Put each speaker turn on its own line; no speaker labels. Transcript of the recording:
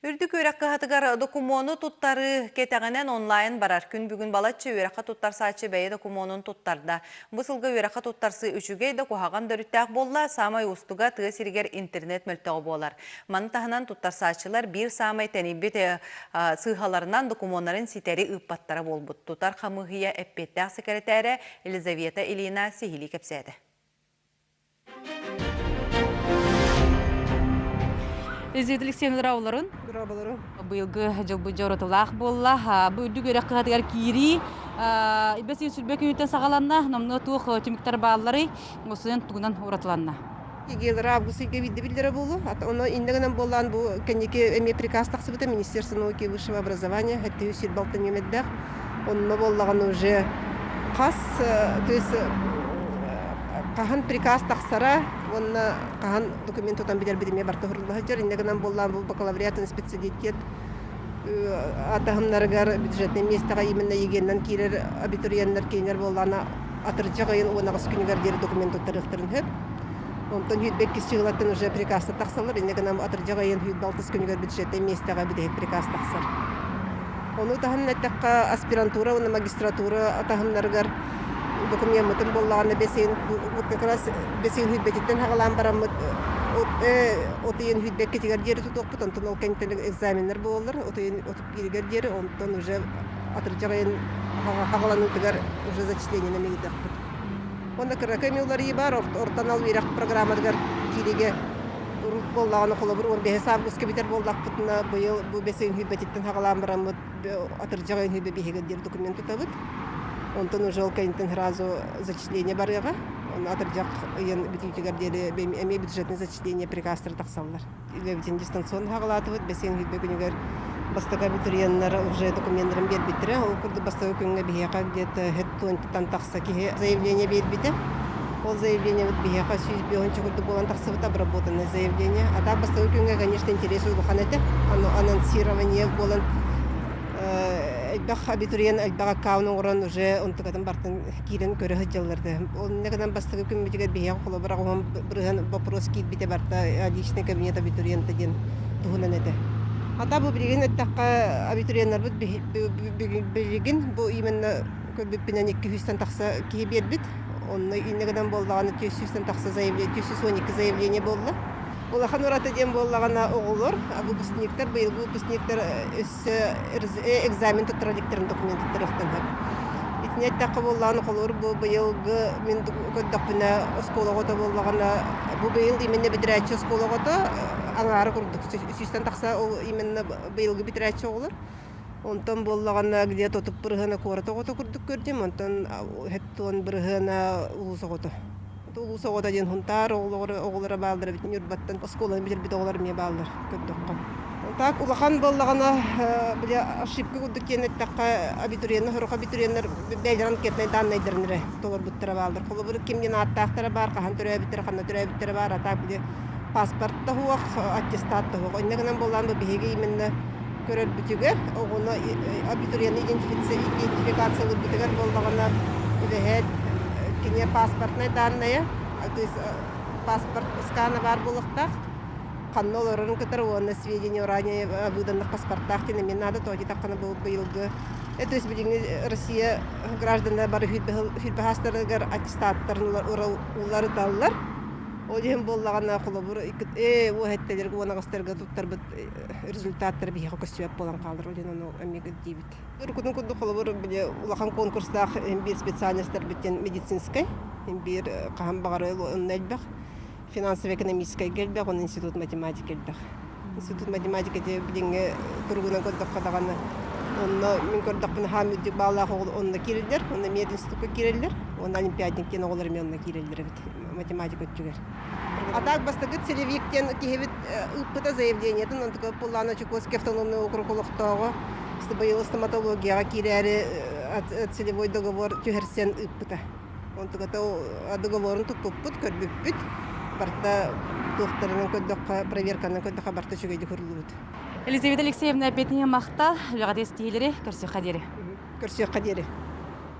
Үрдүк үөрэх кыһатыгар докумуону туттарыы кэтэҕинэн онлайн барар. Күн бүгүн балачча үөрэххэ туттарсааччы бэйэ докумуонун туттарда. Бу сылга үөрэххэ туттарсыы үчүгэй да куһаҕан да өрүттээх буолла, саамай уустуга тыа сиригэр интернет мөлтөҕө буолар. Маны таһынан туттарсааччылар биир саамай тэнийбит сыыһаларынан докумуоннарын ситэри ыыппаттара буолбут. Тутар хамыыһыйа эппиэттээх сэкирэтээрэ Елизавета Ильина сиһилии кэпсээтэ.
Елизавета Алексеевна дорооболорун.
Дорооболорун.
Быйылгы дьылбыт дьоруоталаах буолла. Бу үрдүк үөрэх кыһатыгар киирии бэс сүлбэ күнүттэн саҕаланна. Номнуо туох түмүктэр баалларый? Осуйан тугунан уратыланна?
Егелер август ыйга биирдэ биллэрэ буолуо. Ону иннэ гынан буоллаан бу кэнники эмиэ приказ тахсыбыта Министерство науки и высшего образования хэттиһи сүр балтын үөмэрдээх. Онно буоллаҕына уже хас то есть хаһан приказ тахсара уонна хаһан документ тутан билэрбит эмиэ барыта уһурулла сылдьар. Иннэ гынан буоллаан бу бакалавриат специалитет атаһымнарыгар бюджетнай миэстэҕэ именно ЕГЭ-нэн киирэр абитуриеннар кинилэр буоллаана атырдьах ыйын 18 күнүгэр диэри документ туттарыахтарын сөп. Онтон 22 чыгылаттан уже приказтар тахсаллар. Иннэ гынан атырдьах ыйын 26 күнүгэр бюджетнай миэстэҕэ бүтэһик приказ тахсар. Ону таһынан эттэххэ, аспирантура уонна магистратура таһымнарыгар докумеммытын буоллаҕына бэс ыйын как раз бэс ыйын сүүрбэтиттэн саҕалаан бараммыт от ыйын сүүрбэккитигэр диэри тутуохпут, онтон ол кэнниттэн экзаменнар буолаллар, от ыйын 31-гэр диэри, онтон уже атырдьах ыйын хаҕаланыытыгар уже зачислениенэн ыытыахпыт. Уонна кыракый эмиэ уларыйыы баар, орто анал үөрэх программатыгар киириигэ урут буоллаҕына холобур 15 августка бүтэр буоллахпытына быйыл бу бэс ыйын сүүрбэтиттэн саҕалаан бараммыт атырдьах ыйын сүүрбэ биһигэр диэри документ тутабыт. Онтон уже ол кэнниттэн сразу зачисление барыаҕа. Онно атырдьах ыйын бүтүүтүгэр диэри эмиэ бюджетное зачисление приказтара тахсаллар. Үлэбитин дистанционно саҕалаатыбыт. Бэс ыйын сүүрбэ күнүгэр бастакы абитуриеннар уже докуменнарын биэрбиттэрэ. Ол курдук бастакы күҥҥэ биһиэхэ где-то тонтан тахса киһи заявление биэрбитэ. Ол заявлениебыт биһиэхэ 105 курдук буолан тахсыбыта обработанное заявление. А так бастакы күҥҥэ, конечно, интерес улахан этэ. Анонсирование буолан элбэх абитуриент элбэх аккаунт оҥорон уже онтукатын бартын киирэн көрө сылдьаллар да. Ол иннэ гынан бастакы күммүтүгэр биһиэхэ холобур аҕыһын бырыһан вопрос киирбитэ барта личный кабинет абитуриента диэн туһунан этэ. Ата бу билигин эттэххэ абитуриеннарбыт билигин бу именно көрбүппүнэн 200-тэн тахса киһи биэрбит. Онно иннэ гынан буоллаҕына 400-тэн тахса заявление, 412 заявление буолла. Улахан ураты диэн буоллаҕына оҕолор, выпускниктар, быйылгы выпускниктар өссө экзамен туттара иликтэрин документ туттарыахтан сөп. Итини эттэххэ буоллаҕына, холобур, бу быйылгы мин көрдөхпүнэ оскуола оҕото буоллаҕына, бу быйыл именно бүтэрээччи оскуола оҕото аҥаара курдук, сүүстэн тахса ол именно быйылгы бүтэрээччи оҕолор. Онтон буоллаҕына где-то отут бырыһыана куорат оҕото курдук көрдүм, онтон 70 бырыһыана улуус оҕото. Улуус оҕото диэн Хунтаар оҕолоро, оҕолоро бааллар эбит, Ньурбаттан оскуоланы бүтэрбит оҕолор эмиэ бааллар көрдөххө. Так улахан буоллаҕына, били ошибка курдук диэн эттэххэ, абитуриеннар, сорох абитуриеннар бэйэлэрин анкетнай даннайдарын эрэ толорбуттара бааллар. Холобур, ким диэн ааттаахтара баар, хаһан төрөөбүттэрэ, ханна төрөөбүттэрэ баар, а так били паспорт да суох, аттестат да суох. Инньэ гынан буоллаан бу биһиги именно көрөрбүтүгэр, оҕону абитуриены идентификациялыырбытыгар буоллаҕына, үлэһит кини паспортнай данные, то есть паспорт скана баар буолуохтаах, ханна олорорун кытары уонна сведения ранее выданных паспортаах диэн эмиэ наада, тоҕо диэтэххинэ бу быйылгы то есть билиҥҥи Россия гражданнара бары сүүрбэ аттестаттарын уларыталлар. Ол иһин буоллаҕына, холобур, уоһэттэлэргэ уон аҕыстарга туттарбыт результаттара биһиэхэ көстүбэт буолан хаалар, ол иһин ону эмиэ диибит. Уруккутун курдук, холобур, били улахан конкурстаах биир специальностарбыт диэн медицинскэй, биир хаһан баҕарар онно элбэх, финансово-экономическайга элбэх, онно институт математика элбэх. Институт математика билиҥҥи туругунан көрдөххө даҕаны, онно мин көрдөхпүнэ хаам үрдүк бааллаах оҕолор онно киирэллэр, онно мединститукка киирэллэр, уонна олимпиадник диэн оҕолор эмиэ онно киирэллэр эбит математика өттүгэр. А так бастакы целевик диэн киһибит ыыппыта заявлениетын, онтука Пуллана Чукотский автономный округ олохтооҕо быйыл стоматологияҕа киирээри целевой договор түһэрсэн ыыппыта. Онтуката договорун туппуппут, көрбүппүт. Барыта туохтарынан көрдөххө, проверканан көрдөххө барыта үчүгэйдик уруллубут.
Елизавета Алексеевна эппиэтиҥэ махтал, үлэҕэ тиэстиилэри көрсүөххэ диэри.
Көрсүөххэ диэри.